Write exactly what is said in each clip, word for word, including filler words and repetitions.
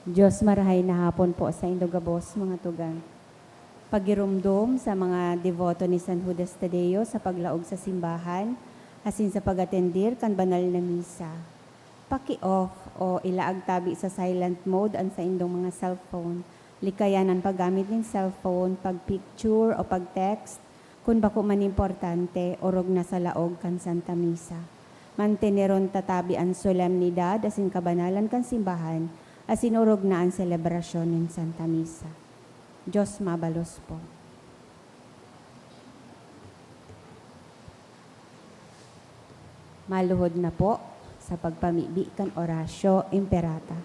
Diyos, marahay na hapon po saindo gabos, mga tugang. Pagiromdom sa mga deboto ni San Judas Tadeo sa paglaog sa simbahan asin sa pag-atender kan banal na misa. Paki-off o ilaag tabi sa silent mode an saindong mga cellphone. Likayan an paggamit nin cellphone, pag-picture o pag-text, kun bako man importante, orog na sa laog kan Santa Misa. Manteneron ta tabi an solemnidad asin kabanalan kan simbahan, asin orog na an selebrasyon nin Santa Misa. Diyos mabalos po. Maluhod na po sa pagpamibi kan Oratio Imperata.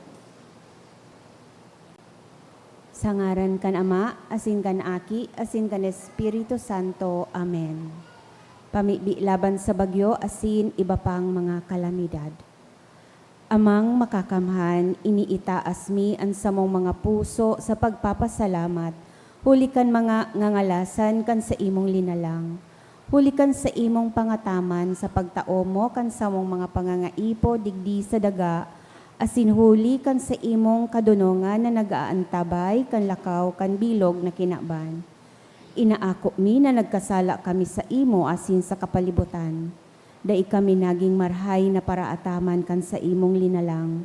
Sa ngaran kan Ama, asin kan Aki, asin kan Espiritu Santo. Amen. Pamibi laban sa bagyo asin iba pang mga kalamidad. Amang Makakamhan, iniitaas mi an samong mga puso sa pagpapasalamat huli kan mga ngangalasan kan saimong linalang, huli kan saimong pangataman sa pagtao mo kan samong mga pangangaipo digdi sa daga, asin huli kan saimong kadonongan na nag-aantabay kan lakaw kan bilog na kinaban. Inaako mi na nagkasala kami saimo asin sa kapalibutan. Dai kami nagin marahay na paraataman kan saimong linalang.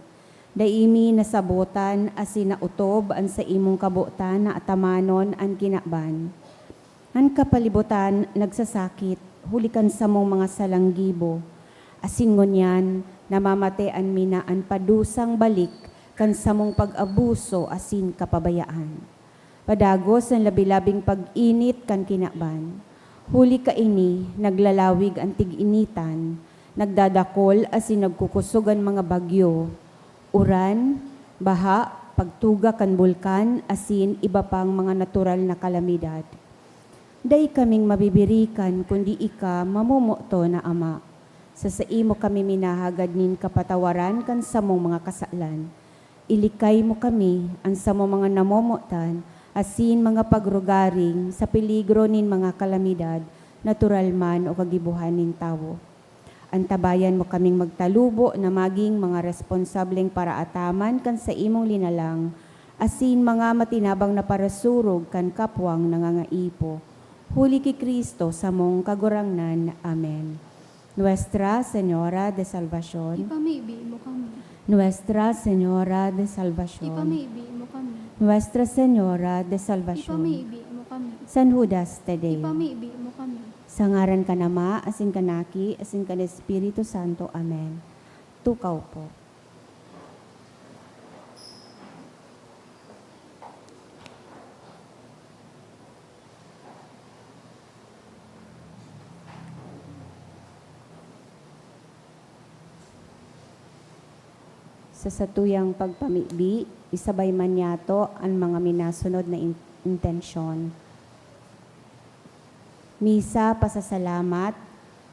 Dai mi nasabotan asin naotob an saimong kabotan na atamanon an kinaban. An kapalibutan nagsasakit huli kan samong mga salang gibo, asin ngunyan namamatean mi na an padusang balik kan samong pag-abuso asin kapabayaan. Padagos an labi-labing pag-init kan kinaban. Huli kaini, naglalawig an tig-initan, nagdadakol asin nagkukusog an mga bagyo, uran, baha, pagtuga kan bulkan, asin iba pang mga natural na kalamidad. Dai kaming mabibirikan kundi ika, mamomoton na Ama. Sa saimo kami minahagad nin kapatawaran kan samong mga kasalan. Ilikay mo kami, an samong mga namomotan, asin mga pagrugaring sa peligro nin mga kalamidad, natural man o kagibohan nin tawo. Antabayan mo kaming magtalubo na magin mga responsableng paraataman kan saimong linalang, asin mga matinabang na parasurog kan kapwang nangangaipo. Huli ki Cristo, samong Kagurangnan. Amen. Nuestra Señora de Salvacion. Ipamibi mo kami. Nuestra Señora de Salvacion. Ipamibi mo kami. Nuestra Señora de Salvacion. Ipamibi mo kami. San Judas Tadeo. Ipamibi mo kami. Sa ngaran kan Ama, asin kan Aki, asin kan Espiritu Santo. Amen. Tukaw po. Sa satuyang pagpamibi, isabay man niyato an mga minasunod na in-, intensyon. Misa pasasalamat,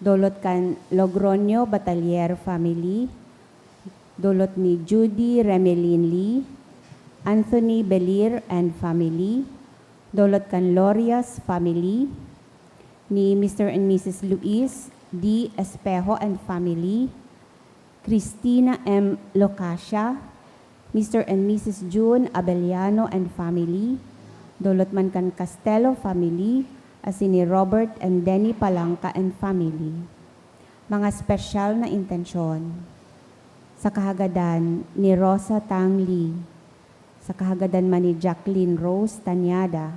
dolot kan Logroño Batalier family, dolot ni Judy Remelin Lee, Anthony Belir and family, dolot kan Lorias family, ni Mister and Missus Luis D. Espejo and family, Cristina M. Locasia, Mister and Missus June Abellano and family, dolot man kan Castelo family, asin ni Robert and Denny Palanca and family. Mga espesyal na intensyon. Sa kahagadan ni Rosa Tang Lee, sa kahagadan man ni Jacqueline Rose Tañada,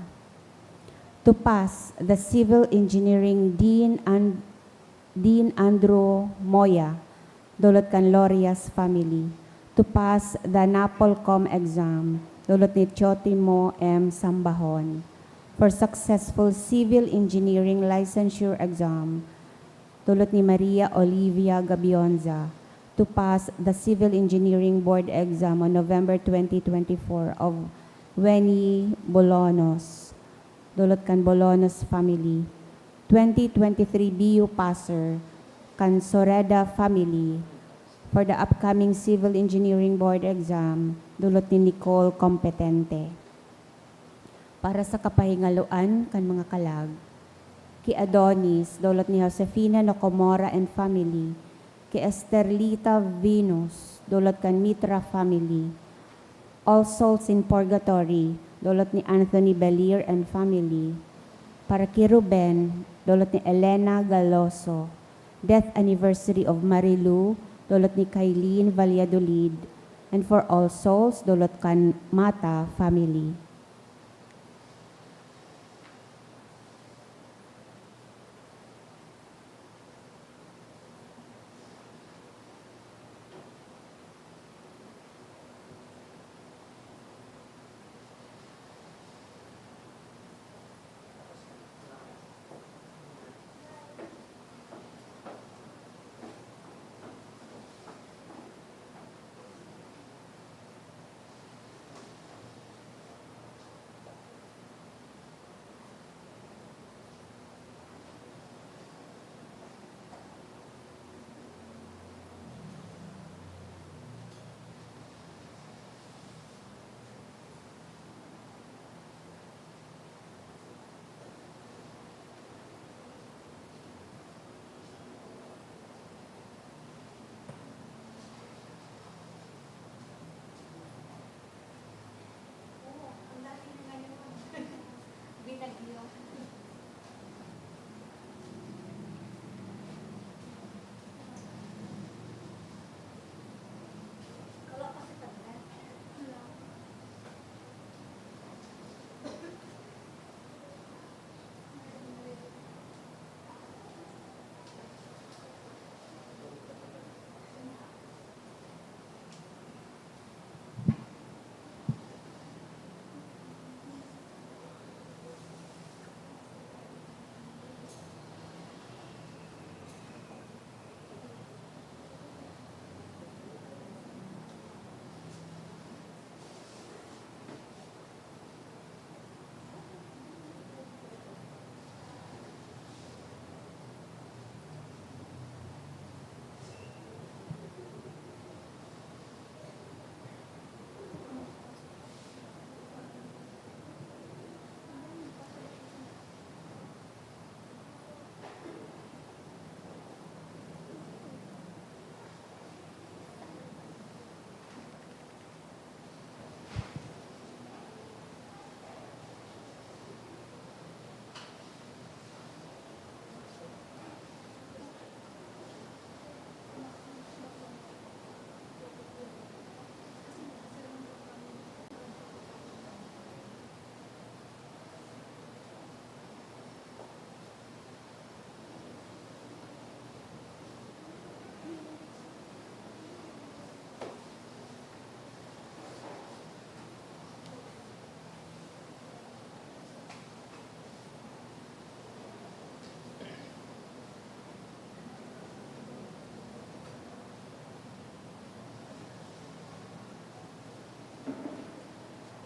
to pass the Civil Engineering Dean and Dean Andrew Moya, dolot kan Lorias family, to pass the NAPOLCOM exam, dolot ni Chotimo M. Sambahon, for successful civil engineering licensure exam, dolot ni Maria Olivia Gabionza, to pass the Civil Engineering Board exam on November twenty twenty-four of Winnie Bolonos, dolot kan Bolonos family, twenty twenty-three B U passer kan Soreda family, for the upcoming Civil Engineering Board exam, dolot ni Nicole Competente. Para sa kapahingaloan kan mga kalag, ki Adonis, dolot ni Josefina Nocomora and family, ki Esterlita Venus, dolot kan Mitra family, All Souls in Purgatory, dolot ni Anthony Belier and family. Para ki Ruben, dolot ni Elena Galoso. Death anniversary of Marilu, dolot ni Kylene Valladolid. And for All Souls, dolot kan Mata family.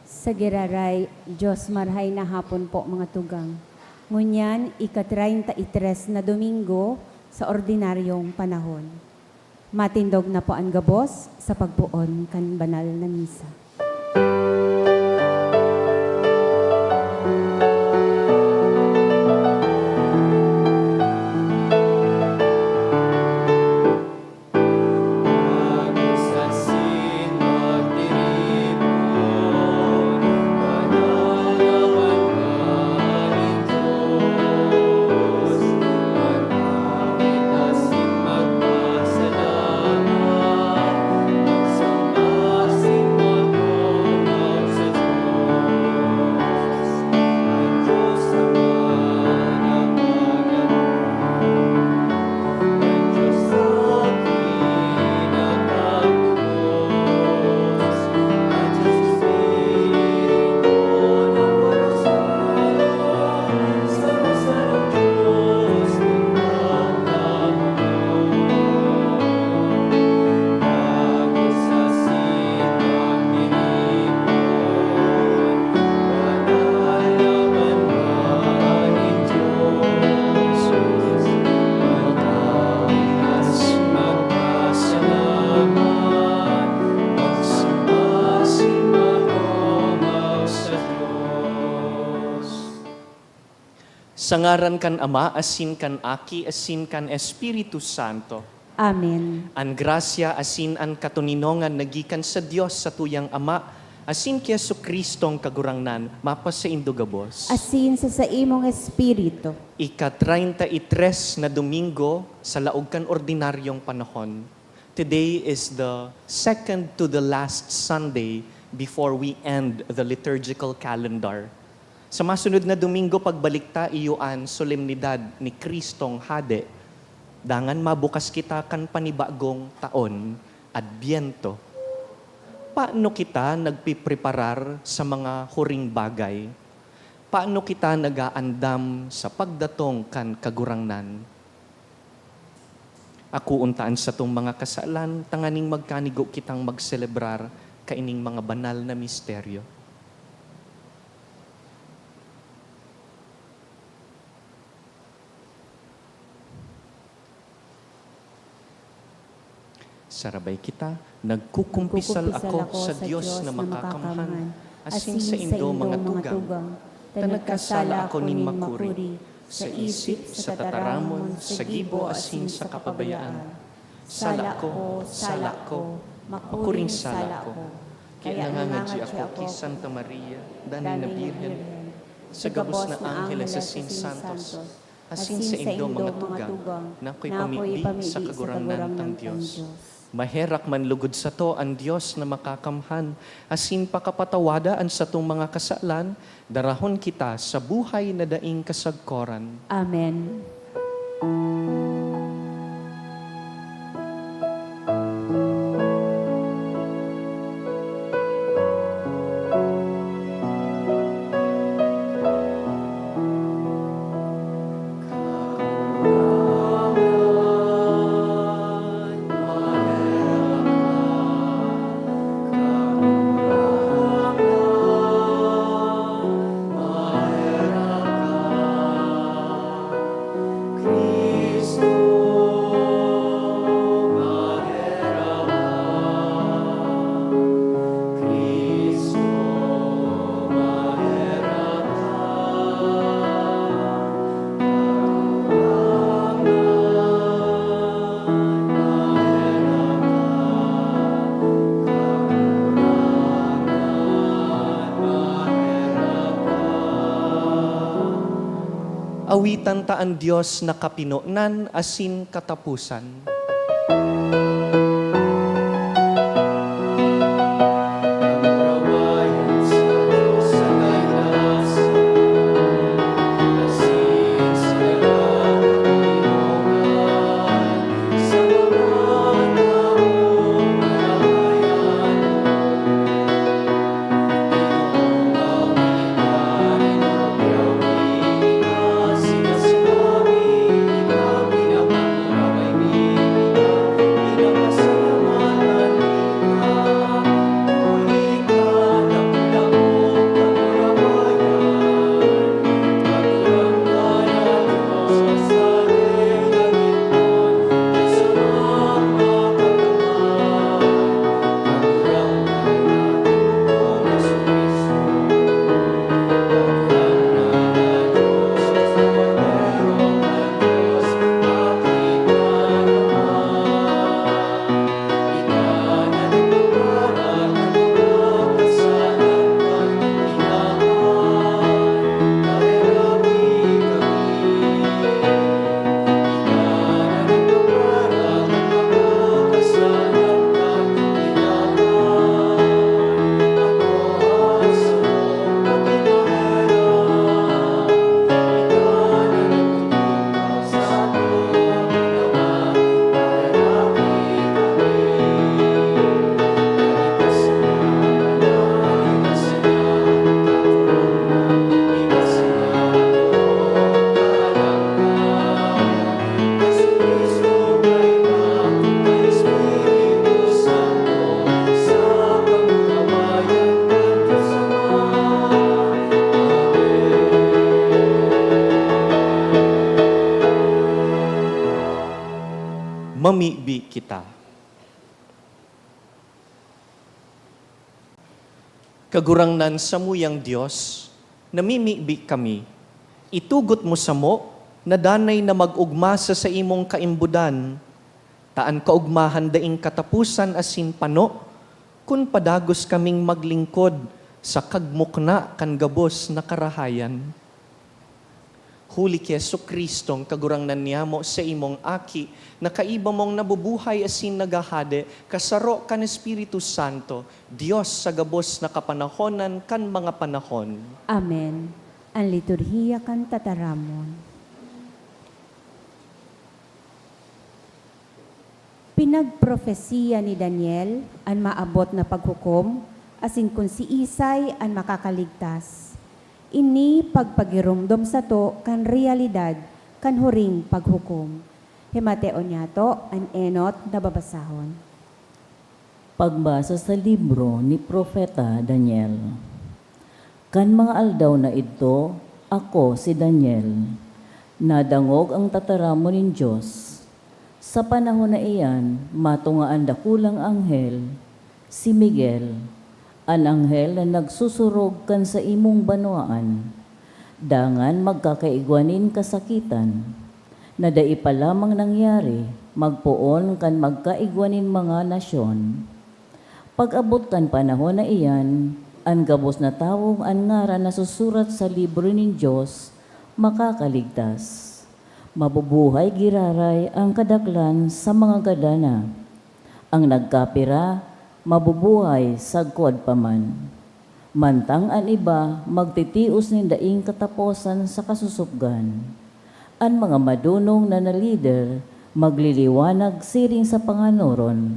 Sa giraray, Diyos, marahay na hapon po, mga tugang. Ngunyan, ika-treinta y tres na Domingo sa ordinaryong panahon. Matindog na po an gabos sa pagpoon kan banal na misa. Sa ngaran kan Ama, asin kan Aki, asin kan Espiritu Santo. Amen. An grasya asin an katoninongan na gikan sa Dios satuyang Ama, Asin ki Jesu-Cristong Kagurangnan, mapasaindo gabos. Asin sa saimong espiritu. Ika-treinta y tres na Domingo sa laog kan ordinaryong panahon. Today is the second to the last Sunday before we end the liturgical calendar. Sa masunod na Domingo, pagbalik ta, iyo an solemnidad ni Cristong Hade. Dangan mabukas kita kan panibagong taon, Adbyento. Paano kita nagpipreparar sa mga huring bagay? Paano kita nag-aandam sa pagdatong kan Kagurangnan? Akoon ta an satong mga kasalan, tanganing magkanigo kitang magselebrar kaining mga banal na misteryo. Sarabay kita, nagkukumpisal ako sa Dios na makakamhan, asin saindo mga tugang, ta nagkasala ako nin makuri, sa isip, sa tataramon, sa gibo, asin sa kapabayaan. Sala ko, sala ko, makuring sala ko. Kaya nangangadyo ako ki Santa Maria, danay na Birhen, sa gabos na anghel asin santos, asin saindo mga tugang, na akoy pamibi sa Kagurangnan tang Dios. Maherak man lugod sato an Dios na makakamhan, asin pakapatawada an satong mga kasalan, darahon kita sa buhay na daing kasagkoran. Amen. Awitan ta an Dios na kapinonan asin kataposan. Mamibi kita. Kagurangnan, samuyang Dios, namimibi kami. Itugot mo samo na danay na mag-ogma sa saimong kaimbodan, ta an kaogmahan daing kataposan asin pano, kun padagos kaming maglingkod sa kagmukna kan gabos na karahayan. Huli ki Jesu-Cristong Kagurangnan niyamo, sa imong Aki, na kaiba mong nabubuhay asin naghahade, kasaro kan Espiritu Santo, Dios sa gabos na kapanahonan kan mga panahon. Amen. An liturhiya kan tataramon. Pinagprofesiya ni Daniel an maabot na paghukom asin kun siisay an makakaligtas. Ini pagpagiromdom sato kan reyalidad kan huring paghukom. Himateon niyato an enot na babasahon. Pagbasa sa libro ni Propeta Daniel. Kan mga aldaw na idto, ako, si Daniel, nadangog an tataramon nin Dios. Sa panahon na iyan, matunga an dakulang anghel, si Miguel, an anghel na nagsusurog kan saimong banwaan. Dangan magkakaigwa nin kasakitan, na dai pa lamang nangyari, magpoon kan magkaigwa nin mga nasyon. Pag-abot kan panahon na iyan, an gabos na tawong an ngaran nasusurat sa libro nin Dios makakaligtas. Mabubuhay giraray an kadaklan sa mga gadan na. An nagkapira, mabubuhay sagkod pa man. Mantang an iba magtitios nin daing kataposan sa kasosopgan. An mga madonong na nalider magliliwanag siring sa panganoron,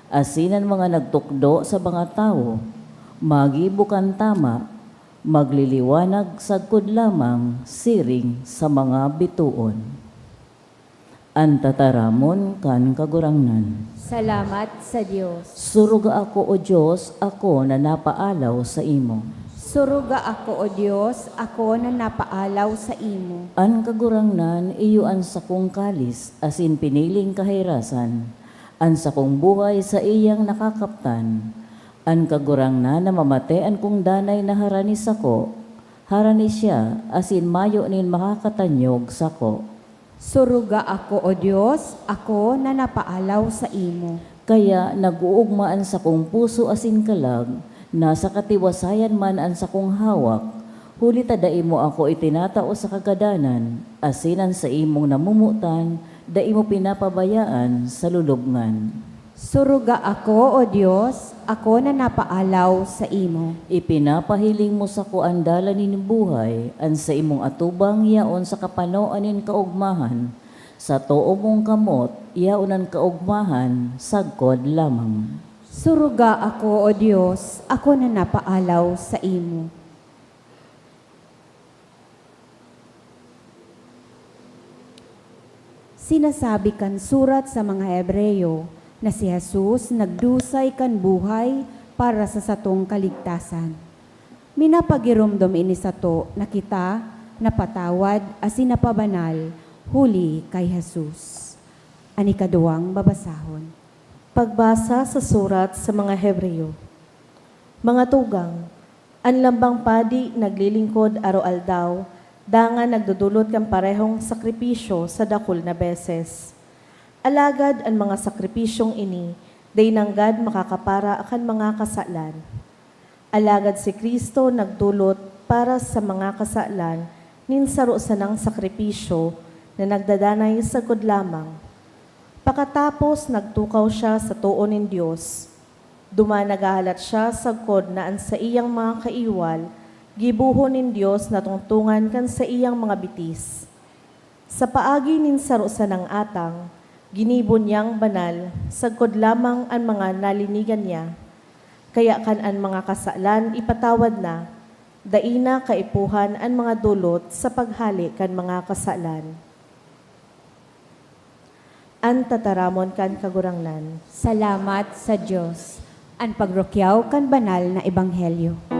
asin an mga nagtukdo sa mga tawo magibo kan tama, magliliwanag sagkod lamang siring sa mga bitoon. An tataramon kan Kagurangnan. Salamat sa Dios. Suruga ako, O Dios, ako na napaalaw sa imo. Suruga ako, O Dios, ako na napaalaw sa imo. An Kagurangnan iyo an sakong kalis asin piniling kahirasan, an sakong buhay saiyang nakakaptan. An Kagurangnan namamate an kong danay na harani sako, harani siya asin mayo nin makakatanyog sako. Suruga ako, O Dios, ako na napaalaw saimo. Kaya nag-oogma an sakong puso asin kalag, nasa katiwasayan man an sakong hawak, huli ta dai mo ako itinatao sa kagadanan, asin an saimong namomotan dai mo pinapabayaan sa lulubngan. Suruga ako, O Dios, ako na napaalaw saimo. Ipinapahiling mo sako an dalan nin buhay, an saimong atubang yaon sa kapanoan nin kaogmahan. Sa too mong kamot, yaon an kaogmahan sagkod lamang. Suruga ako, O Dios, ako na napaalaw saimo. Sinasabi kan surat sa mga Hebreo na si Jesus nagdusay kan buhay para sa satong kaligtasan. Minapagiromdom ini sato na kita napatawad asin napabanal huli kay Jesus. An ikaduwang babasahon. Pagbasa sa surat sa mga Hebreo. Mga tugang, an lambang padi naglilingkod aroaldaw, dangan nagdodolot kan parehong sakripisyo sa dakul na beses. Alagad an mga sakripisyong ini dai nanggad makakapara kan mga kasalan. Alagad si Cristo nagdolot para sa mga kasalan nin saro sanang sakripisyo na nagdadanay sagkod lamang. Pakatapos, nagtukaw siya sa too nin Dios. Duman naghahalat siya sagkod na an saiyang mga kaiwal gibohon nin Dios na tungtongan kan saiyang mga bitis. Sa paagi nin saro sanang atang, ginibo niyang banal sagkod lamang an mga nalinigan niya. Kaya kan an mga kasalan ipatawad na, dai na kaipuhan an mga dolot sa paghale kan mga kasalan. An tataramon kan Kagurangnan. Salamat sa Dios. An pagrukyaw kan banal na ebanghelyo.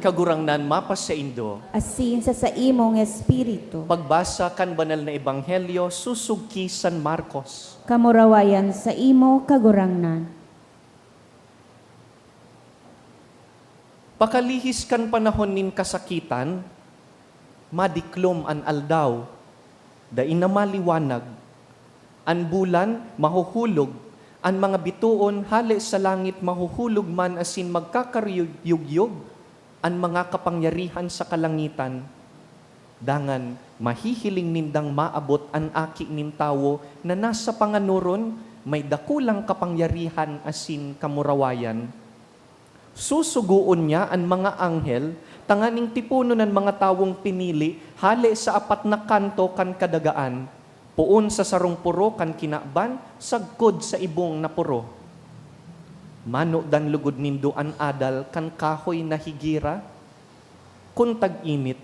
Kagurangnan mapasaindo. Asin sa saimong espiritu. Pagbasa kan Banal na Ebanghelyo susog ki San Marcos. Kamurawayan saimo, Kagurangnan. Pakalihis kan panahon nin kasakitan, madiklom an aldaw, dai na maliwanag. An bulan mahuhulog, an mga bitoon hale sa langit mahuhulog man asin magkakayugyog an mga kapangyarihan sa kalangitan. Dangan mahihiling nindang maabot an Aki nin Tawo na nasa panganoron, may dakulang kapangyarihan asin kamurawayan. Susugoon niya an mga anghel tanganing tiponon an mga tawong pinili hale sa apat na kanto kan kadagaan, poon sa sarong poro kan kinaban, sagkod sa ibong na poro. Manudan lugod nindo an adal kan kahoy na higira? Kun tag-init,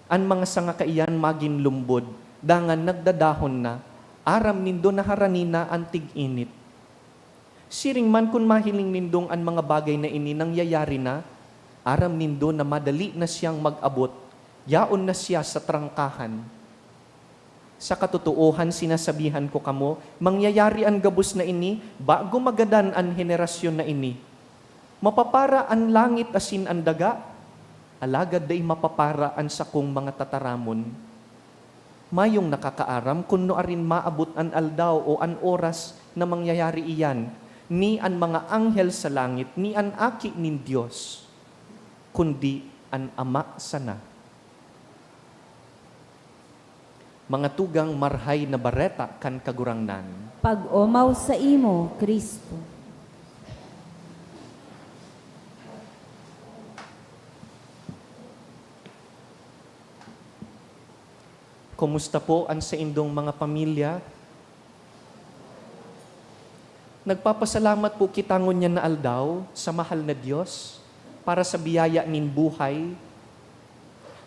an mga sanga kaiyan magin lumbod, dangan nagdadahon na, aram nindo na harani na an tig-init. Siring man kun mahiling nindong an mga bagay na ini nangyayari na, aram nindo na madali na siyang mag-abot, yaon na siya sa trangkahan. Sa katotoohan, sinasabihan ko kamo, mangyayari an gabos na ini bago magadan an henerasyon na ini. Mapapara an langit asin an daga, alagad dai mapapara an sakong mga tataramon. Mayong nakakaaram kun nuarin maabot an aldaw o an oras na mangyayari iyan, ni an mga anghel sa langit, ni an Aki nin Dios, kundi an Ama sana. Mga tugang, Marahay na Bareta kan Kagurangnan. Pag-omaw saimo, Cristo. Kumusta po an saindong mga pamilya? Nagpapasalamat po kita ngunyan na aldaw sa mahal na Dios para sa biyaya nin buhay.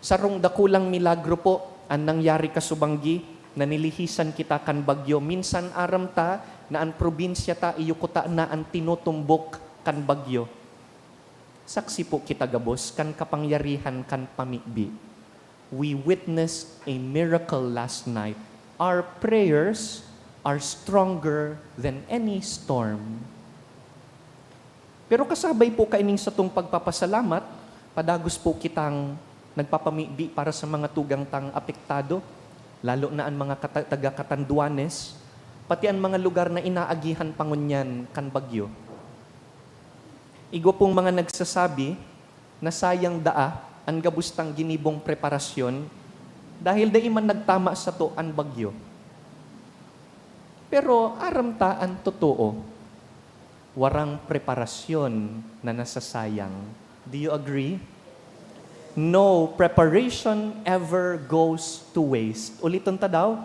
Sarong dakulang milagro po an nangyari kasubanggi na nilihisan kita kan bagyo. Minsan aram ta na an probinsya ta iyo kutana an tinutumbok kan bagyo. Saksi po kita gabos kan kapangyarihan kan pamibi. We witnessed a miracle last night. Our prayers are stronger than any storm. Pero kasabay po kaining satong pagpapasalamat, padagos po kitang nagpapamibi para sa mga tugang tang apektado, lalo na an mga kata-, taga Catanduanes, pati an mga lugar na inaagihan pa ngunyan kan bagyo. Igwa pong mga nagsasabi na sayang daa an gabos tang ginibong preparasyon dahil dai man nagtama sato an bagyo. Pero aram ta an totoo, warang preparasyon na nasasayang. Do you agree? No preparation ever goes to waste. Uliton ta daw,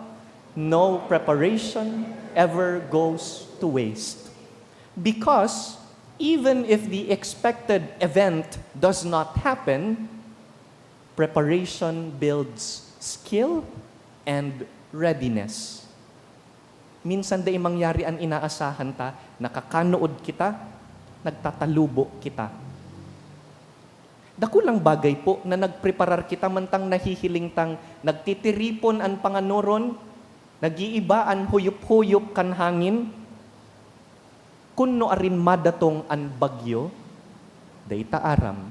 no preparation ever goes to waste. Because even if the expected event does not happen, preparation builds skill and readiness. Minsan dai mangyari an inaasahan ta, nakakanood kita, nagtatalubo kita. Dakulang bagay po na nagpreparar kita mantang nahihiling tang nagtitiripon an panganoron, nag-iiba an huyop-huyop kan hangin. Kun nuarin madatong an bagyo, dai ta aram.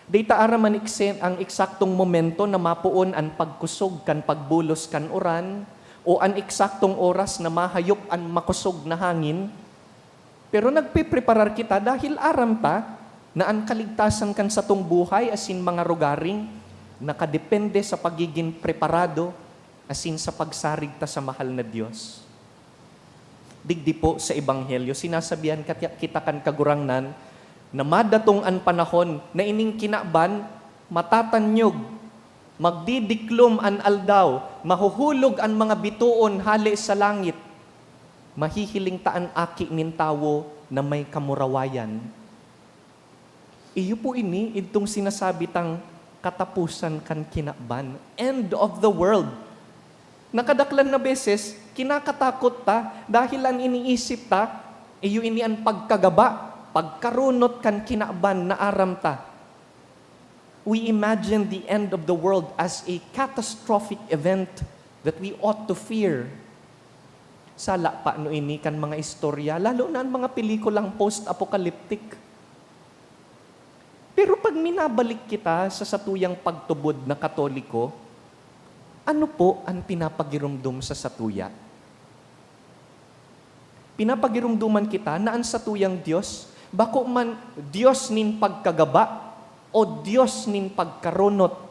Dai ta aram an ekse-, ang eksaktong momento na mapoon an pagkusog kan pagbulos kan uran o an eksaktong oras na mahayop an makosog na hangin. Pero nagpepreparar kita dahil aram ta na an kaligtasan kan satong buhay asin mga rogaring nakadepende sa pagigin preparado asin sa pagsarig ta sa mahal na Dios. Digdi po sa Ebanghelyo, sinasabihan kati-, kita kan Kagurangnan na madatong an panahon na ining kinaban matatanyog, magdidiklom an aldaw, mahuhulog an mga bitoon hale sa langit, mahihiling ta an Aki nin Tawo na may kamurawayan. Iyo po ini, idtong sinasabi tang kataposan kan kinaban, end of the world. Nakadaklan na beses, kinakatakot ta dahil an iniisip ta, iyo ini an pagkagaba Pagkarunot kan kinaban na aram ta, we imagine the end of the world as a catastrophic event that we ought to fear. Sala pa no ini kan mga istorya, lalo na an mga pelikulang post-apocalyptic. Pero pag minabalik kita sa satuyang pagtubod na Katoliko, ano po an pinapagiromdom sa satuya? Pinapagiromdoman kita na an satuyang Dios bako man Dios nin pagkagaba o Dios nin pagkarunot.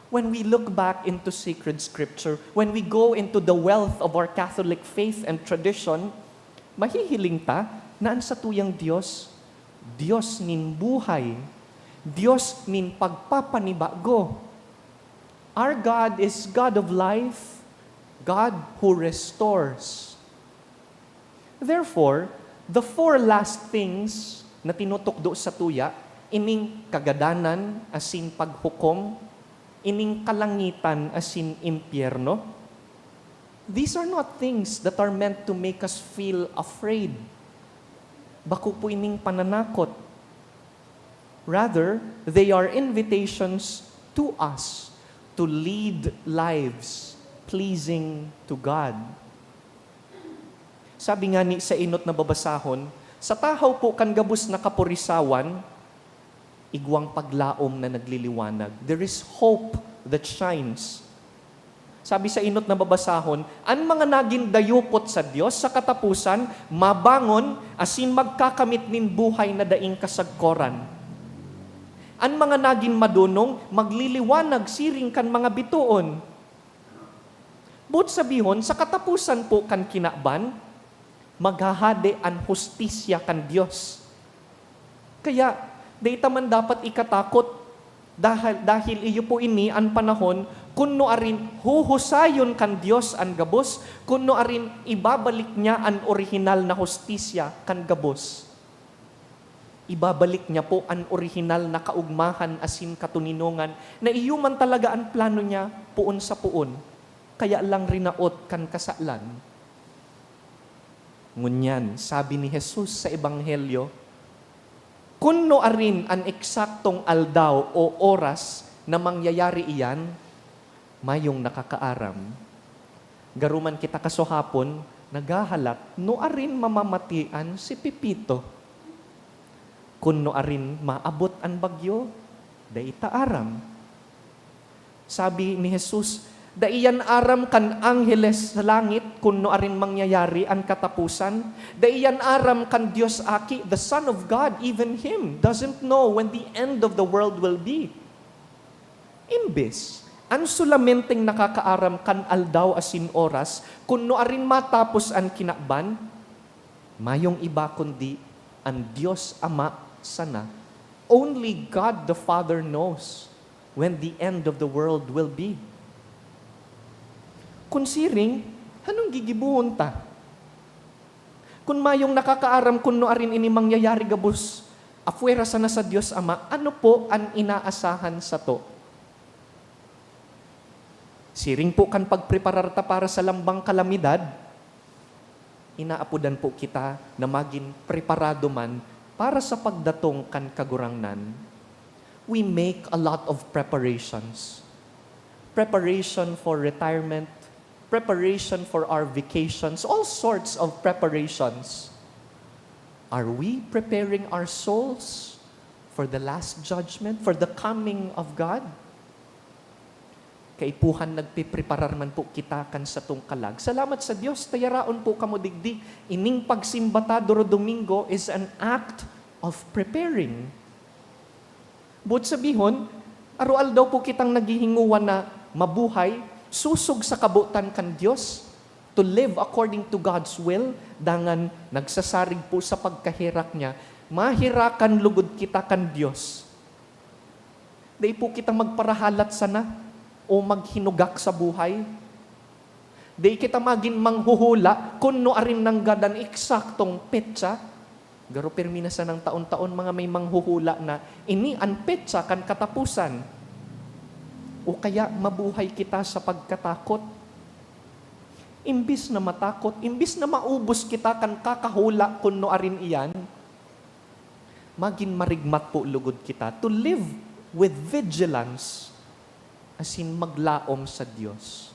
When we look back into sacred scripture, when we go into the wealth of our Catholic faith and tradition, mahihiling ta na an satuyang Dios, Dios nin buhay, Dios nin pagpapanibago. Our God is God of life, God who restores. Therefore, the four last things na tinutukdo satuya, ining kagadanan asin paghukom, ining kalangitan asin impyerno, these are not things that are meant to make us feel afraid. Bako po ining pananakot. Rather, they are invitations to us to lead lives pleasing to God. Sabi ngani sa enot na babasahon, sa tahaw po kan gabos na kapurisawan, igwang paglaom na nagliliwanag. There is hope that shines. Sabi sa enot na babasahon, an mga nagin dayupot sa Dios sa kataposan, mabangon asin magkakamit nin buhay na daing kasagkoran. An mga nagin madonong, magliliwanag siring kan mga bitoon. Boot sabihon, sa kataposan po kan kinaban, maghahade an hustisya kan Dios. Kaya, dai ta man dapat ikatakot, dahil, dahil iyo po ini an panahon kun nuarin huhusayon kan Dios an gabos, kun nuarin ibabalik niya an orihinal na hustisya kan gabos. Ibabalik niya po an orihinal na kaogmahan asin katoninongan na iyo man talaga an plano niya poon sa poon, kaya lang rinaot kan kasalan. Ngunyan, sabi ni Jesus sa Ebanghelyo, "Kun nuarin an eksaktong aldaw o oras na mangyayari iyan, mayong nakakaaram." Garo man kita kasuhapon naghahalat nuarin mamamatian si Pepito. Kun nuarin maabot an bagyo, dai ta aram. Sabi ni Jesus, "Dai iyan aram kan angheles sa langit kun nuarin mangyayari an kataposan. Dai iyan aram kan Dios Aki, the Son of God, even Him doesn't know when the end of the world will be." Imbes, an solamenteng nakakaaram kan aldaw asin oras kun nuarin matapos an kinaban, mayong iba kundi an Dios Ama sana. Only God the Father knows when the end of the world will be. Kun siring, anong gigibohon ta? Kun mayong nakakaaram kun nuarin ini mangyayari gabos apwera sana sa Dios Ama, ano po an inaasahan sato? Siring po kan pagpreparar ta para sa lambang kalamidad, inaapodan po kita na magin preparado man para sa pagdatong kan Kagurangnan. We make a lot of preparations. Preparation for retirement, preparation for our vacations, all sorts of preparations. Are we preparing our souls for the last judgment, for the coming of God? Kaipuhan, nagpipreparar man po kita kan satong kalag. Salamat sa Dios, ta yaraon po kamo digdi. Ining pagsimba ta doro Domingo is an act of preparing. Boot sabihon, aroaldaw po kitang naghihingowa na mabuhay, sosog sa kabotan kan Dios, to live according to God's will, dangan nagsasarig po sa pagkaherak niya, maherakan lugod kita kan Dios. Dai po kita magparahalat sana o maghinugak sa buhay. Dai kita magin manghuhula kun nuarin nanggad an eksaktong petsa. Garo pirmi na sanang taon-taon mga may manghuhula na ini an petsa kan kataposan. O kaya mabuhay kita sa pagkatakot. Imbis na matakot, imbis na maubos kita kan kakahula kun nuarin iyan, Magin marigmat po lugod kita to live with vigilance, asin maglaom sa Dios.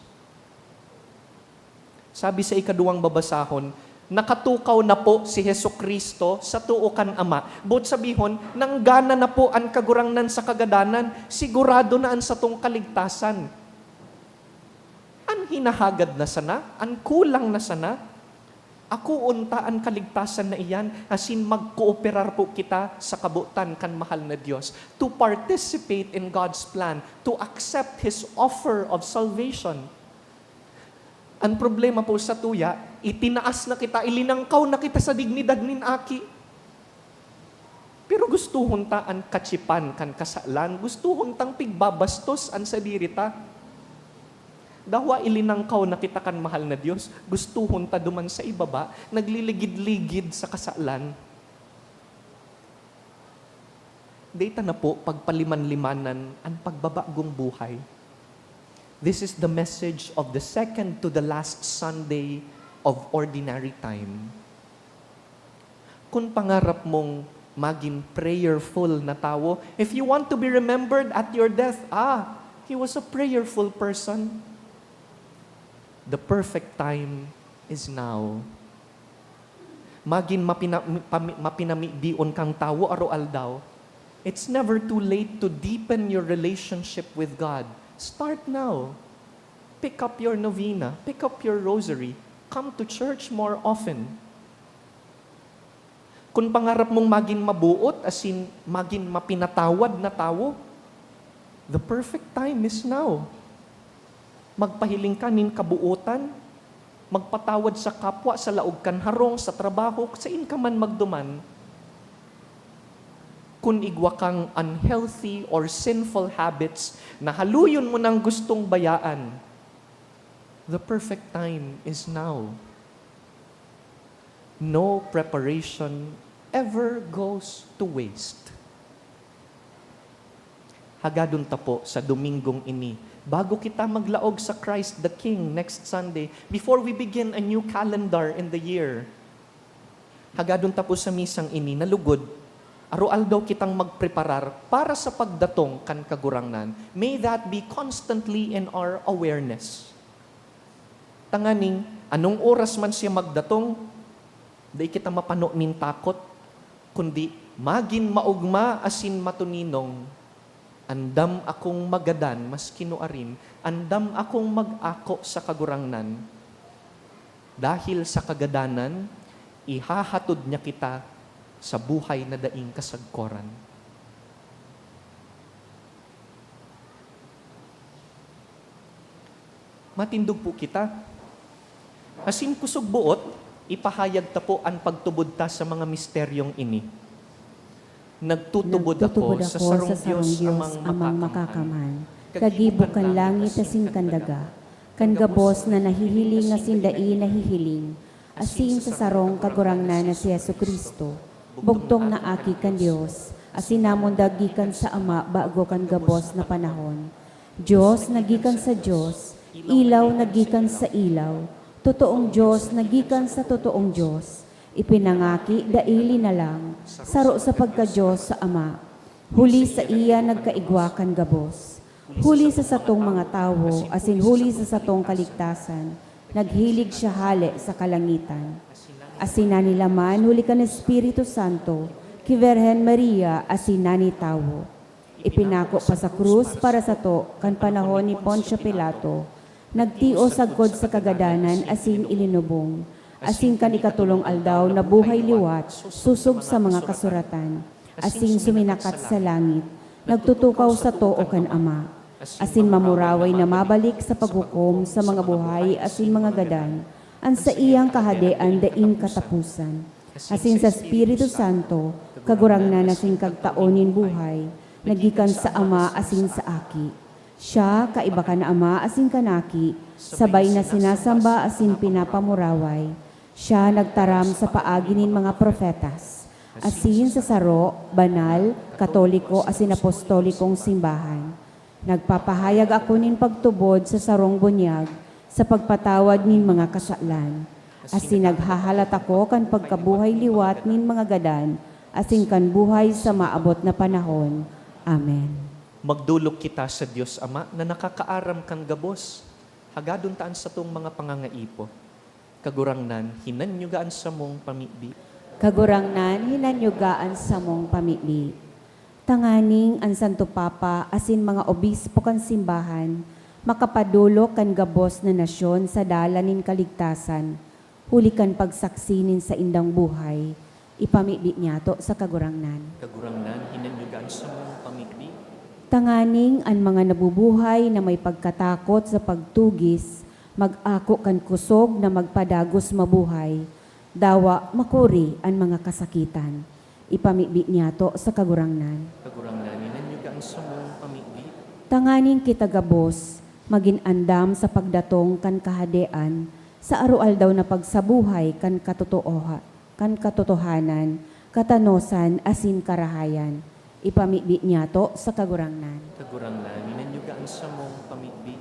Sabi sa ikaduwang babasahon, "Nakatukaw na po si Jesu-Cristo sa too kan Ama." Boot sabihon, nanggana na po an Kagurangnan sa kagadanan, sigurado na an satong kaligtasan. An hinahagad na sana, an kulang na sana, akoon ta an kaligtasan na iyan, asin magkooperar po kita sa kabotan kan mahal na Dios to participate in God's plan, to accept His offer of salvation. An problema po satuya, itinaas na kita, ilinangkaw na kita sa dignidad nin aki. Pero gustohon ta an katsipan kan kasalan, gustohon tang pigbabastos an sadiri ta. Dawa ilinangkaw na kita kan mahal na Dios, gustohon ta duman sa ibaba, nagliligid-ligid sa kasalan. Dai ta na po pagpaliman-limanan an pagbabagong buhay. This is the message of the second to the last Sunday of Ordinary Time. Kun pangarap mong magin prayerful na tawo, if you want to be remembered at your death, ah, he was a prayerful person. The perfect time is now. Magin mapina-, pami-, mapinamibion kang tawo aroaldaw. It's never too late to deepen your relationship with God. Start now. Pick up your novena, pick up your rosary, come to church more often. Kun pangarap mong magin maboot, asin magin mapinatawad na tawo, the perfect time is now. Magpahiling ka nin kabootan, magpatawad sa kapwa sa laog kan harong, sa trabaho, sain ka man magduman. Kun igwa kang unhealthy or sinful habits na haluyon mo nang gustong bayaan, the perfect time is now. No preparation ever goes to waste. Hagadon ta po sa Domingong ini, bago kita maglaog sa Christ the King next Sunday, before we begin a new calendar in the year, hagadon ta po sa misang ini na lugod, aroaldaw kitang magpreparar para sa pagdatong kan Kagurangnan. May that be constantly in our awareness. Tanganing, anong oras man siya magdatong, dai kita mapano nin takot, kundi magin maogma asin matoninong. Andam akong magadan maski nuarin, andam akong mag-ako sa Kagurangnan. Dahil sa kagadanan, ihahatod niya kita sa buhay na daing kasagkoran. Matindog po kita. Asin kusog boot, ipahayag ta po an pagtubod ta sa mga misteryong ini. Nagtutubod ako sa sarong Dios Amang Makakamhan, kagibo kan langit asin kan daga, kan gabos na nahihiling asin dai nahihiling, asin sa sarong Kagurangnan na si Jesu-Cristo, bugtong na Aki kan Dios, asin namundag gikan sa Ama bago kan gabos na panahon. Dios na gikan sa Dios, ilaw na gikan sa ilaw, totoong Dios na gikan sa totoong Dios, ipinangaki dai linalang, saro sa pagka-Dios sa Ama. Huli saiya nagkaigwa kan gabos. Huli sa satong mga tawo, asin huli sa satong kaligtasan, naghilig siya hale sa kalangitan. Asin nanilaman huli kan Espiritu Santo, ki Virgen Maria, asin nani tawo. Ipinako pa sa krus para sato kan panahon ni Poncio Pilato, nagtios sagkod sa kagadanan asin ilinubong, asin kan ikatolong aldaw nabuhay liwat sosog sa mga kasuratan, asin suminakat sa langit, nagtutukaw sa too kan Ama, asin mamuraway na mabalik sa paghukom sa mga buhay asin mga gadan, an saiyang kahadean daing kataposan. Asin sa Espiritu Santo, Kagurangnan asin Kagtao nin buhay, na gikan sa Ama asin sa Aki. Siya, kaiba kan Ama asin kan Aki, sabay na sinasamba asin pinapamuraway. Siya nagtaram sa paagi nin mga propetas, asin sa saro, banal, katoliko asin apostolikong simbahan. Nagpapahayag ako nin pagtubod sa sarong bunyag sa pagpatawad nin mga kasalan, asin naghahalat ako kan pagkabuhay liwat nin mga gadan asin kan buhay sa maabot na panahon. Amen. Magdolok kita sa Dios Ama na nakakaaram kan gabos. Hagadon ta an satong mga pangangaipo. Kagurangnan, hinanyuga an samong pamibi. Kagurangnan, hinanyuga an samong pamibi. Tanganing an Santo Papa asin mga obispo kan simbahan makapadolok kan gabos na nasyon sa dalan nin kaligtasan, huli kan pagsaksi nin saindang buhay, ipamibi niyato sa Kagurangnan. Kagurangnan, hinanyuga an samong pamibi. Tanganing an mga nabubuhay na may pagkatakot sa pagtugis mag-ako kan kosog na magpadagos mabuhay, dawa makuri an mga kasakitan. Ipamibi niyato sa Kagurangnan. Kagurangnan, hinanyuga an samong pamibi. Tanganing kita gabos magin andam sa pagdatong kan Kahadean sa aroaldaw na pagsabuhay kan katotooha-, kan katotohanan, katanosan asin karahayan. Ipamibi niyato sa Kagurangnan. Kagurangnan, hinanyuga an samong pamibi.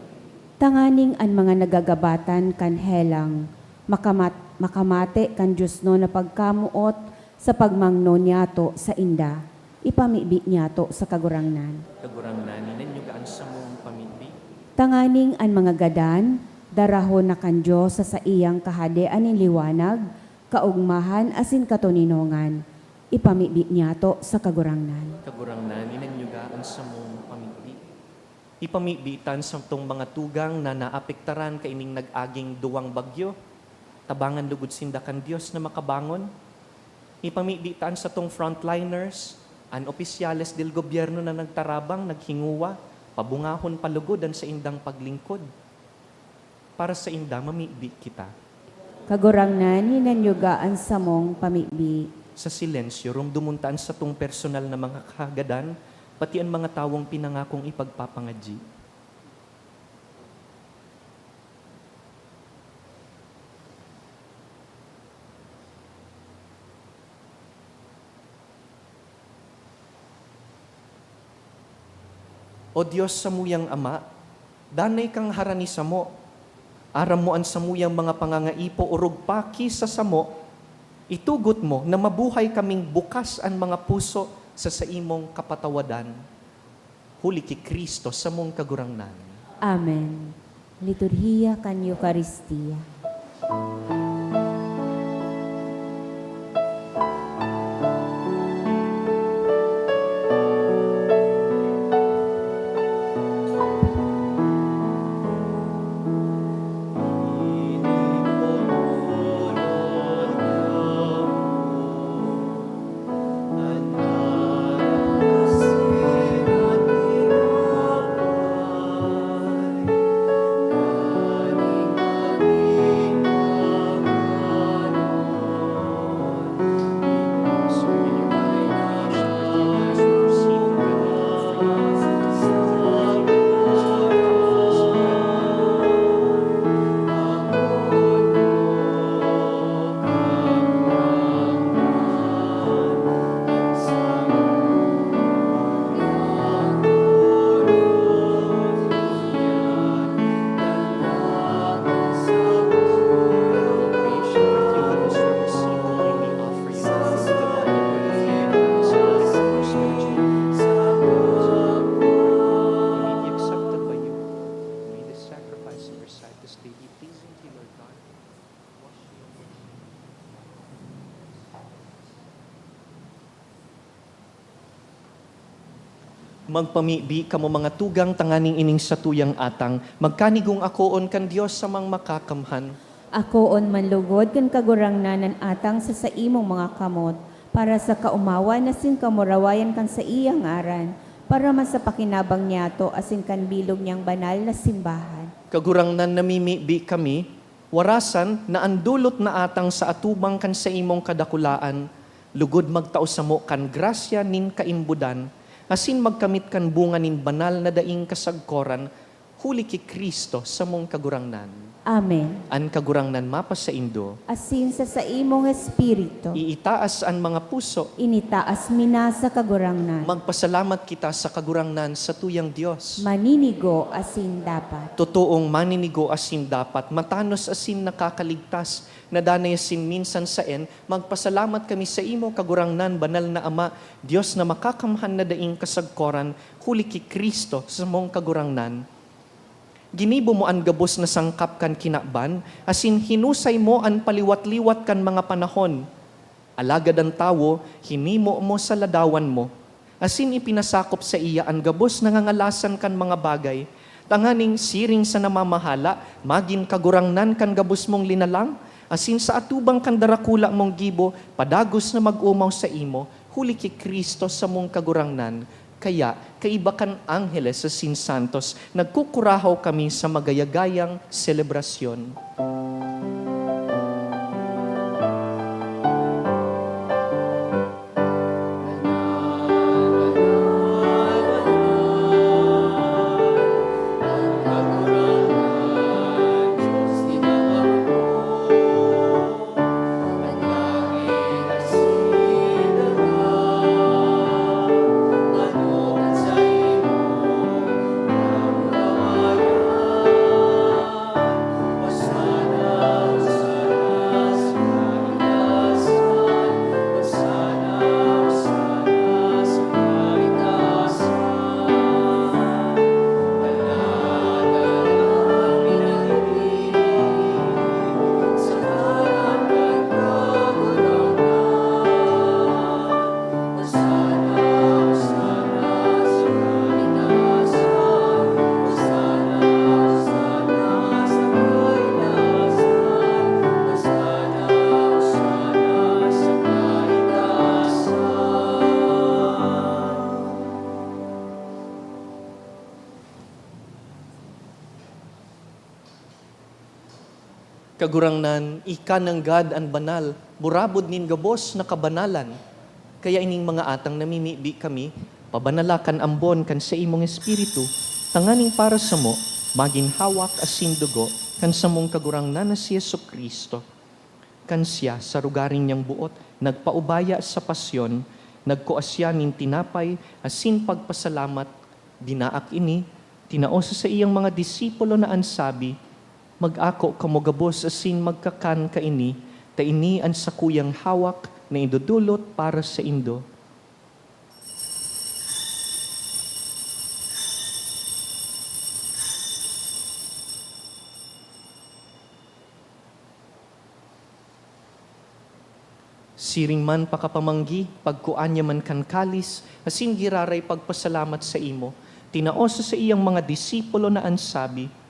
Tanganing an mga nagagabatan kan helang makamat-, makamate kan diosnon na pagkamoot sa pagmangno niyato sainda, ipamibi niyato sa Kagurangnan. Kagurangnan, hinanyuga an samong pamibi. Tanganing an mga gadan darahon na kan Dios sa saiyang Kahadean nin liwanag, kaogmahan asin katoninongan, ipamibi niyato sa Kagurangnan. Kagurangnan, hinanyuga an samong pamibi. Ipamibi ta an satong mga tugang na naapektaran kaining nag-aging duwang bagyo. Tabangan lugod sinda kan Dios na makabangon. Ipamibi ta an satong frontliners, an opisyales del gobyerno na nagtarabang, naghinguwa, pabungahon pa lugod an saindang paglingkod. Para sainda, mamibi kita. Kagurangnan, hinanyuga an samong pamibi. Sa silensyo, romdomon ta an satong personal na mga kahagadan, pati an mga tawong pinangakong ipagpapangadyi. O Dios, samuyang Ama, danay kang harani samo. Aram mo an samuyang mga pangangaipo orog paki sa samo. Itugot mo na mabuhay kaming bukas an mga puso sa saimong kapatawadan. Huli ki Cristo, samong Kagurangnan. Amen. Liturhiya kan Eukaristia. Magpamibi kamo, mga tugang, tanganing ining satuyang atang magkanigong akoon kan Dios samang Makakamhan. Akoon man lugod kan Kagurangnan an atang sa saimong mga kamot, para sa kaomawan asin kamurawayan kan saiyang ngaran, para man sa pakinabang niyato asin kan bilog niyang banal na simbahan. Kagurangnan, namimibi kami, warasan na an dolot na atang sa atubang kan saimong kadakulaan, lugod magtao samo kan grasya nin kaimbodan, asin magkamit kan bunga nin banal na daing kasagkoran, huli ki Cristo, samong Kagurangnan. Amen. An Kagurangnan mapasaindo. Asin sa saimong espiritu. Iitaas an mga puso. Initaas mi na sa Kagurangnan. Magpasalamat kita sa Kagurangnan, sa tuyang Dios. Maninigo asin dapat. Totoong maninigo asin dapat, matanos asin nakakaligtas, na danay asin minsan saen, magpasalamat kami saimo, Kagurangnan, banal na Ama, Dios na makakamhan na daing kasagkoran, huli ki Cristo, samong Kagurangnan. Ginibo mo an gabos na sangkap kan kinaban, asin hinusay mo an paliwat-liwat kan mga panahon. Alagad an tawo, hinimo mo sa ladawan mo, asin ipinasakop saiya an gabos na ngangalasan kan mga bagay, tanganing siring sa namamahala, magin kagurangnan kan gabos mong linalang, asin sa atubang kan darakula mong gibo, padagos na mag-omaw saimo, huli ki Cristo samong Kagurangnan. Kaya, kaiba kan angheles asin santos, nagkukurahaw kami sa magayagayang selebrasyon. Kagurangnan, ika nanggad an banal, burabod nin gabos na kabanalan. Kaya ining mga atang namimibi kami, pabanala kan ambon kan saimong Espiritu, tanganing para samo, magin hawak asin dugo kan samong Kagurangnan na si Jesu-Cristo. Kan siya, sa rugaring niyang boot, nagpaubaya sa pasyon, nagkua siya nin tinapay asin pagpasalamat, dinaak ini, tinao sa saiyang mga disipulo na an sabi, "Mag-ako kamo gabos asin magkakan kaini, ta ini an sakuyang hawak na idodolot para saindo." Siring man pakapamanggi, pagkua niya man kan kalis, asin giraray pagpasalamat saimo, tinao sa saiyang mga disipulo na an sabi,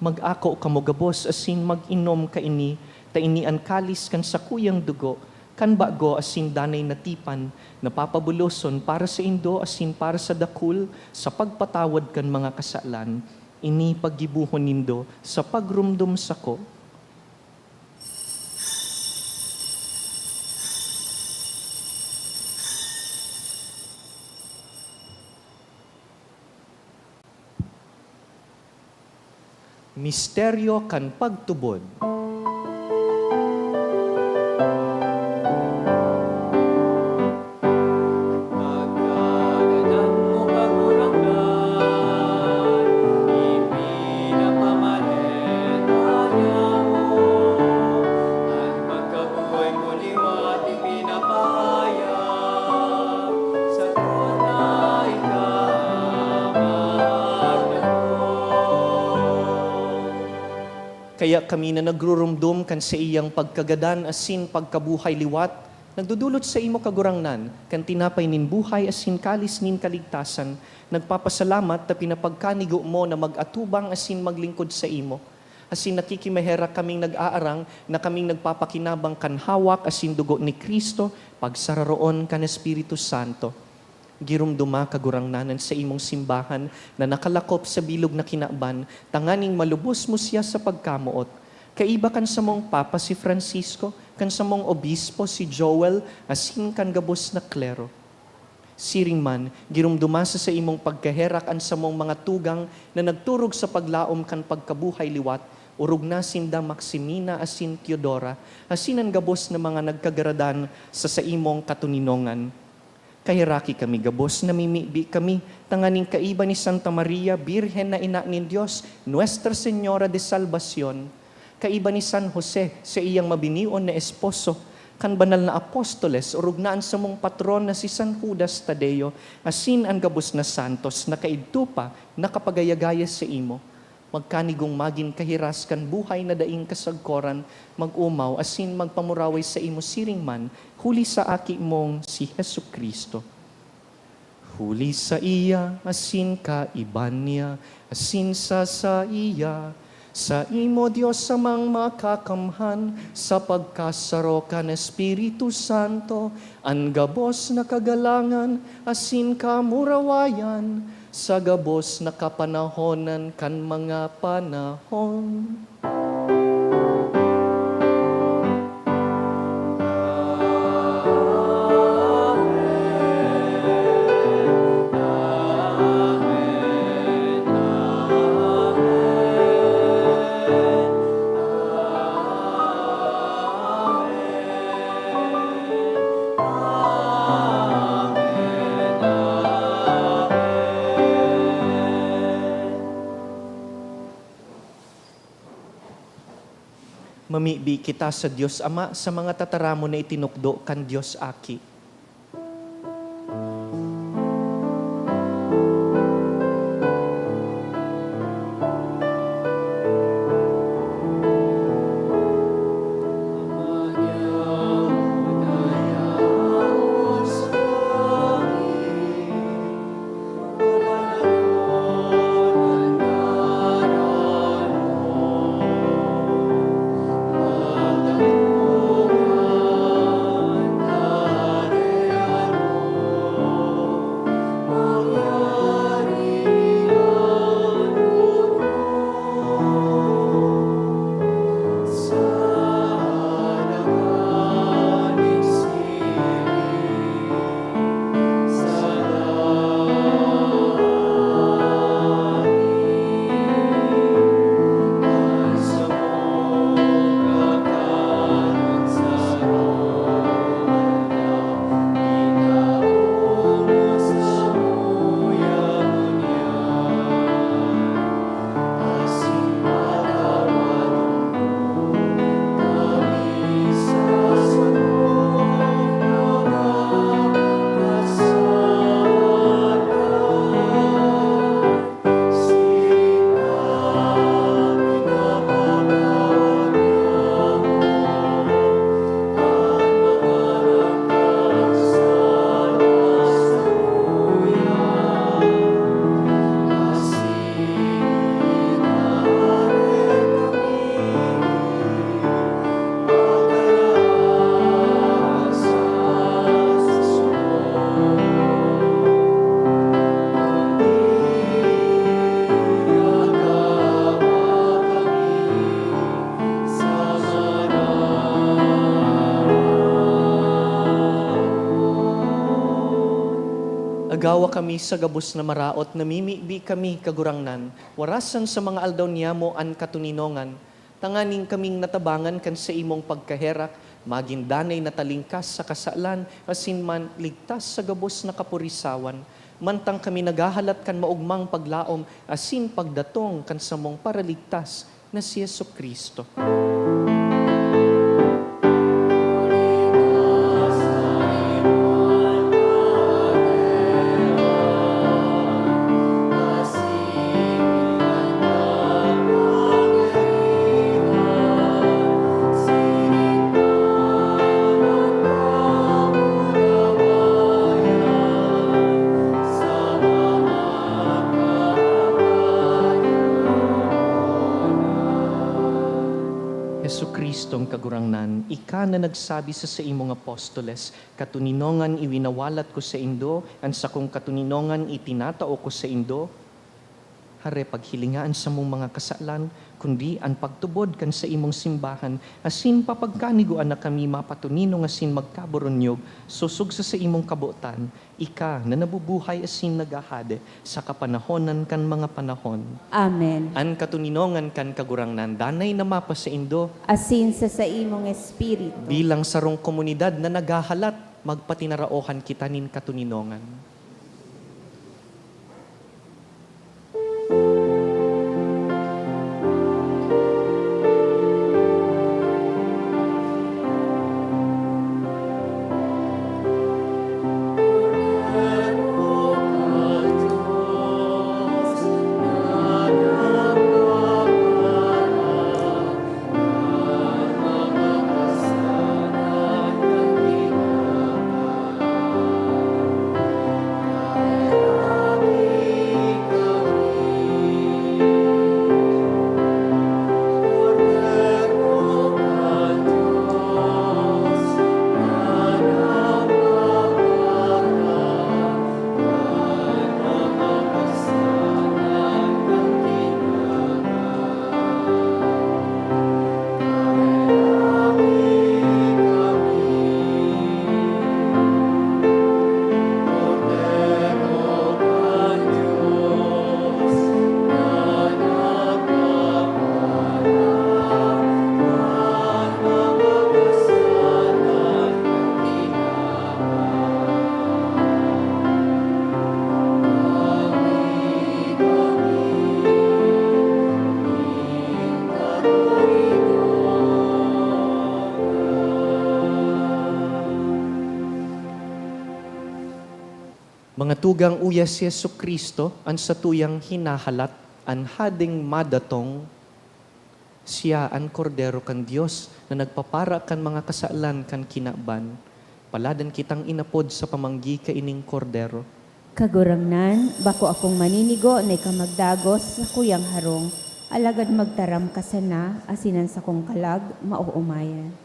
"Mag-ako kamo gabos asin mag-inom kaini, ta ini an kalis kan sakuyang dugo, kan bago asin danay na tipan, na papabuloson para saindo asin para sa dakul sa pagpatawad kan mga kasalan. Ini paggibohon nindo sa pagromdom sako." Misteryo kan pagtubod. Pagkagadan mo, Kagurangnan, ipinapamareta niamo an pagkabuhay ko liwat ipinapahayag, sakuna ika magdakop. Kaya kami na nagruromdom kan saiyang pagkagadan asin pagkabuhay liwat, nagdodolot saimo, Kagurangnan, kan tinapay nin buhay asin kalis nin kaligtasan, nagpapasalamat ta pinapagkanigo mo na mag-atubang asin maglingkod saimo. Asin nakikimaherak kaming nag-aarang na kaming nagpapakinabang kan hawak asin dugo ni Cristo, pagsararoon kan Espiritu Santo. Giromdoma, Kagurangnan, an saimong simbahan na nakalakop sa bilog na kinaban, tanganing malubos mo siya sa pagkamoot. Kaiba kan samong Papa si Francisco, kan samong Obispo si Joel, asin kan gabos na klero. Siring man, giromdoma sa saimong pagkaherak an samong mga tugang na nagturog sa paglaom kan pagkabuhay liwat, Orog na sinda Maximina asin Teodora, asin an gabos na mga nagkagaradan sa saimong katoninongan. Kaheraki kami gabos, namimibi kami, tanganing kaiba ni Santa Maria, Birhen na Ina nin Dios, Nuestra Señora de Salvacion, kaiba ni San Jose, saiyang mabinion na esposo, kan banal na apostoles, orog na an samong patron na si San Judas Tadeo, asin an gabos na santos na kaidto pa nakapagayagaya saimo. Magkanigong magin kahiras kan buhay na daing kasagkoran, mag-omaw asin magpamuraway saimo siring man, huli sa Aki mong si Jesu-Cristo. Huli saiya, asin kaiba niya, asin sa saiya, saimo, Dios Amang Makakamhan, sa pagkasaro kan Espiritu Santo, an gabos na kagalangan asin kamurawayan, sa gabos na kapanahonan kan mga panahon. Mamibi kita sa Dios Ama sa mga tataramon na itinukdo kan Dios Aki. Agawa kami sa gabos na maraot, namimibi kami, Kagurangnan, warasan sa mga aldaw niyamo an katoninongan, tanganing kaming natabangan kan saimong pagkaherak, magin danay na talingkas sa kasalan, asin man ligtas sa gabos na kapurisawan, mantang kami naghahalat kan maogmang paglaom asin pagdatong kan samong Paraligtas na si Jesu-Cristo. Jesu-Cristong Kagurangnan, ika na nagsabi sa saimong apostoles, "Katoninongan iwinawalat ko saindo, an sakong katoninongan itinatao ko saindo." Hare paghilinga an samong mga kasalan, kundi an pagtubod kan saimong simbahan, asin papagkanigoan na kami mapatoninong asin magkaburunyog, sosog sa saimong kabotan, ika na nabubuhay asin naghahade sa kapanahonan kan mga panahon. Amen. An katoninongan kan Kagurangnan danay na mapasaindo. Asin sa saimong espiritu. Bilang sarong komunidad na naghahalat, magpatinaraohan kita nin katoninongan. Mga tugang, uya si Jesu-Cristo, an satuyang hinahalat, an Hading madatong. Siya an Kordero kan Dios na nagpapara kan mga kasalan kan kinaban. Paladan kitang inapod sa pamanggi kaining Kordero. Kagurangnan, bako akong maninigo na ika magdagos sa sakuyang harong, alagad magtaram ka sana, asin an sakong kalag maoomayan.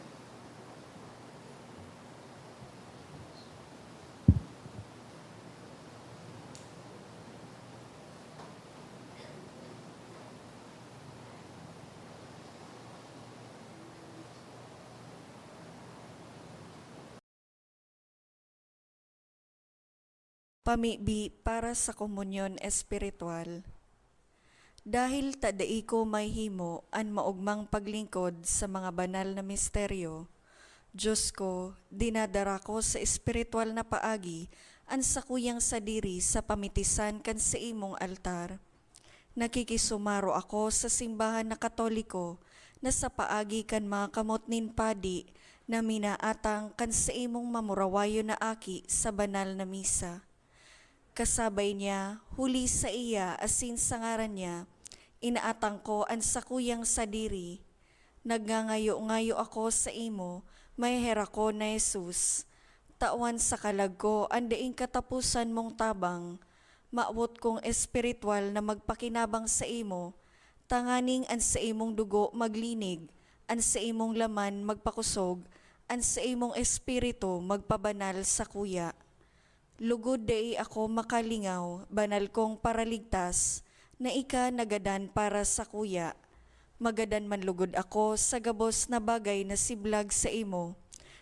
Pamibi para sa komunyon espiritual. Dahil ta dai ko mahihimo an maogmang paglingkod sa mga banal na misteryo, Dios ko, dinadara ko sa espiritual na paagi an sakuyang sadiri sa pamitisan kan saimong altar. Nakikisumaro ako sa simbahan na Katoliko na sa paagi kan mga kamot nin padi na minaatang kan saimong mamurawayon na aki sa banal na misa. Kasabay niya, huli saiya asin sa ngaran niya, inaatang ko an sakuyang sadiri. Nagngangayo-ngayo ako saimo, maheherakon na Jesus. Tawan sa kalag ko an daing kataposan mong tabang. Mawot kong espiritual na magpakinabang saimo, tanganing an saimong dugo maglinig, an saimong laman magpakosog, an saimong espiritu magpabanal sakuya. Lugod dai ako makalingaw, banal kong Paraligtas, na ika nagadan para sakuya. Magadan man lugod ako sa gabos na bagay na siblag saimo,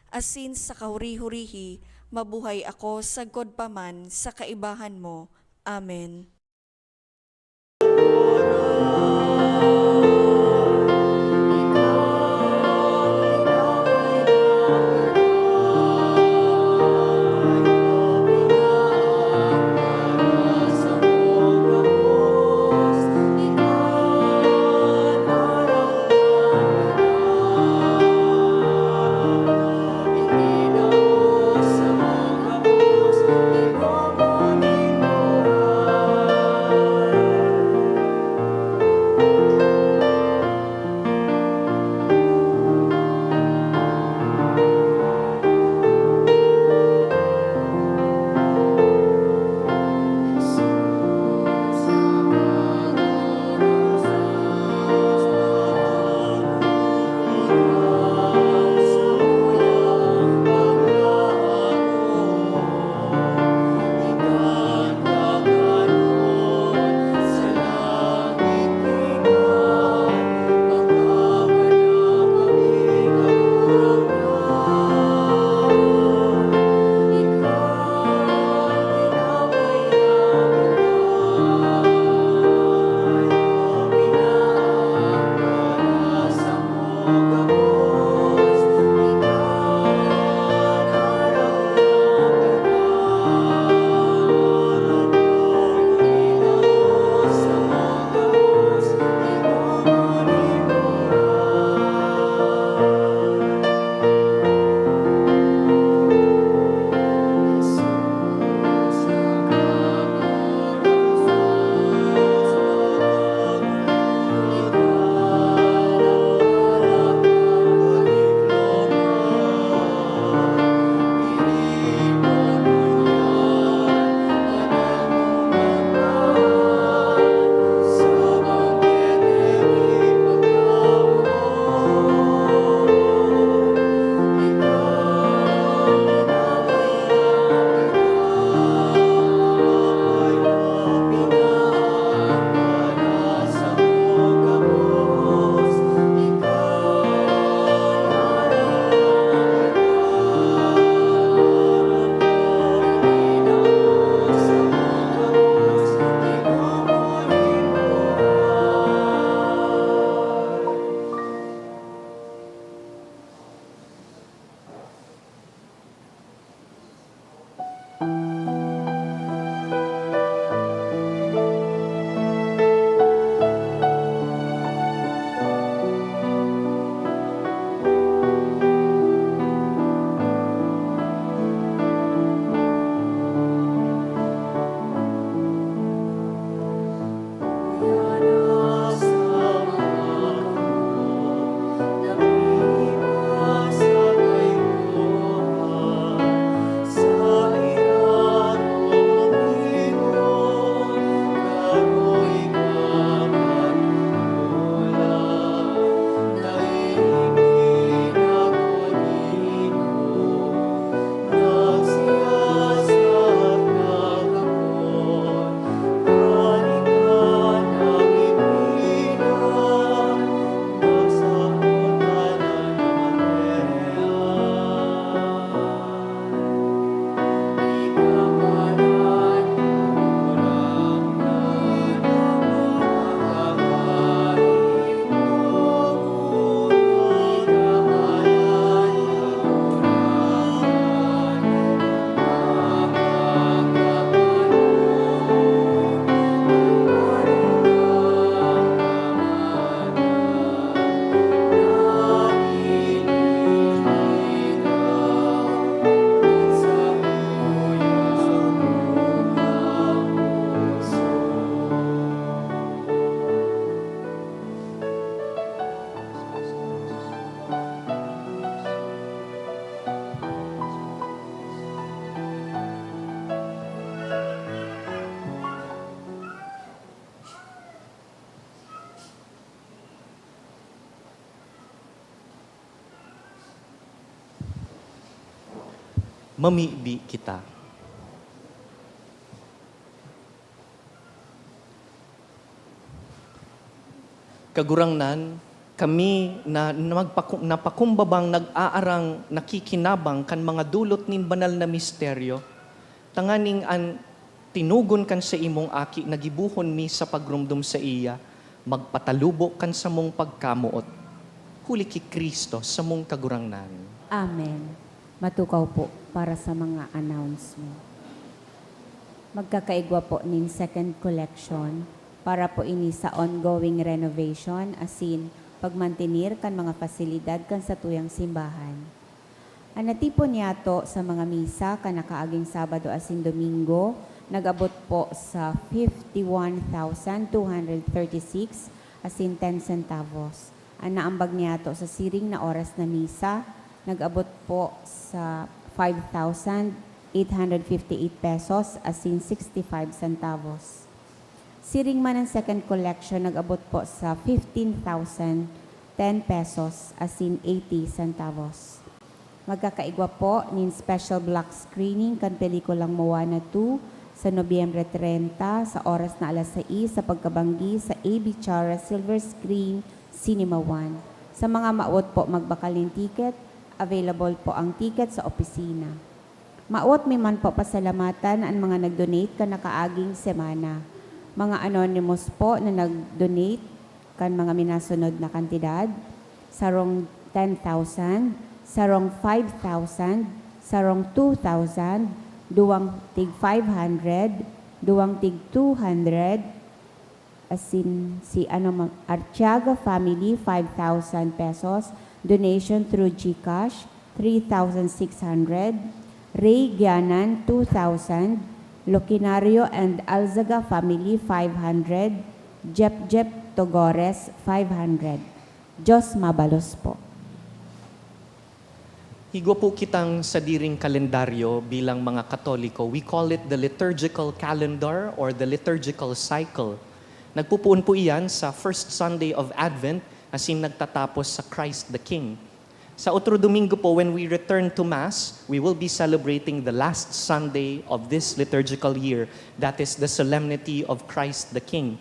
asin sa kahuri-hurihi mabuhay ako sagkod pa man sa kaibahan mo. Amen. Mamibi kita. Kagurangnan, kami na magpaku-, napakumbabang nag-aarang nakikinabang kan mga dulot nin banal na misteryo, tanganing an tinugon kan saimong Aki na gibohon mi sa pagromdom saiya, magpatalubo kan samong pagkamoot. Huli ki Cristo, samong Kagurangnan. Amen. Matukaw po para sa mga announcement. Magkakaigwa po nin second collection para po ini sa ongoing renovation asin pagmantener kan mga pasilidad kan satuyang simbahan. An natipon niyato sa mga misa kan nakaaging Sabado asin Domingo nag-abot po sa fifty-one thousand two hundred thirty-six asin ten centavos. An naambag niyato sa siring na oras na misa nag-abot po sa five thousand eight hundred fifty-eight pesos asin sixty-five centavos. Siring man an second collection nag-abot po sa fifteen thousand ten pesos asin eighty centavos. Magkakaigwa po nin special block screening kan pelikulang Moana two sa Nobyembre treinta sa oras na alas sais sa pagkabanggi sa A B Chara Silver Screen Cinema One. Sa mga mawot po magbakal nin ticket, available po ang ticket sa opisina. Mawot mi man po pasalamatan an mga nag-donate kan nakaaging semana. Mga anonymous po na nag-donate kan mga minasunod na kantidad, sarong ten thousand, sarong five thousand, sarong two thousand, duwang tig five hundred, duwang tig two hundred, asin si ano ma-, Artiaga family, five thousand pesos, donation through GCash, three thousand six hundred, Ray Gianan, two thousand, Loquinario and Alzaga family, five hundred, Jep Jep Togores, five hundred. Diyos mabalos po. Igwa po kitang sadiring kalendaryo bilang mga Katoliko. We call it the liturgical calendar or the liturgical cycle. Nagpupoon po iyan sa first Sunday of Advent, asin nagtatapos sa Christ the King. Sa otro Domingo po, when we return to Mass, we will be celebrating the last Sunday of this liturgical year, that is the Solemnity of Christ the King.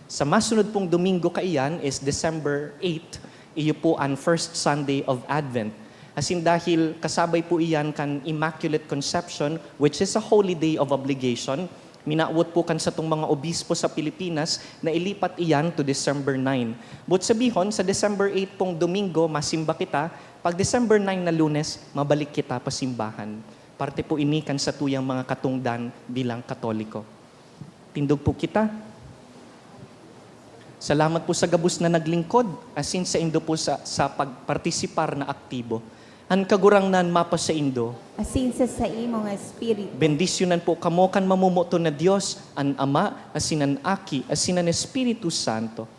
Sa masunod pong Domingo kaiyan is December eight, iyo po an first Sunday of Advent. Asin dahil kasabay po iyan kan Immaculate Conception, which is a holy day of obligation, minawot po kan satong mga obispo sa Pilipinas na ilipat iyan to December nine. But sabihon, sa December eight pong Domingo, masimba kita. Pag December nine na Lunes, mabalik kita pa simbahan. Parte po ini kan satuyang mga katongdan bilang Katoliko. Tindog po kita. Salamat po sa gabos na naglingkod, asin saindo po sa, sa pagpartisipar na aktibo. An Kagurangnan mapasaindo. Asin sa saimong espiritu. Bendisyonan po kamo kan mamomoton na Dios, an Ama, asin an Aki, asin an Espiritu Santo.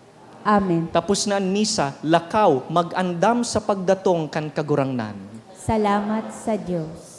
Amen. Tapos na an misa, lakaw, mag-andam sa pagdatong kan Kagurangnan. Salamat sa Dios.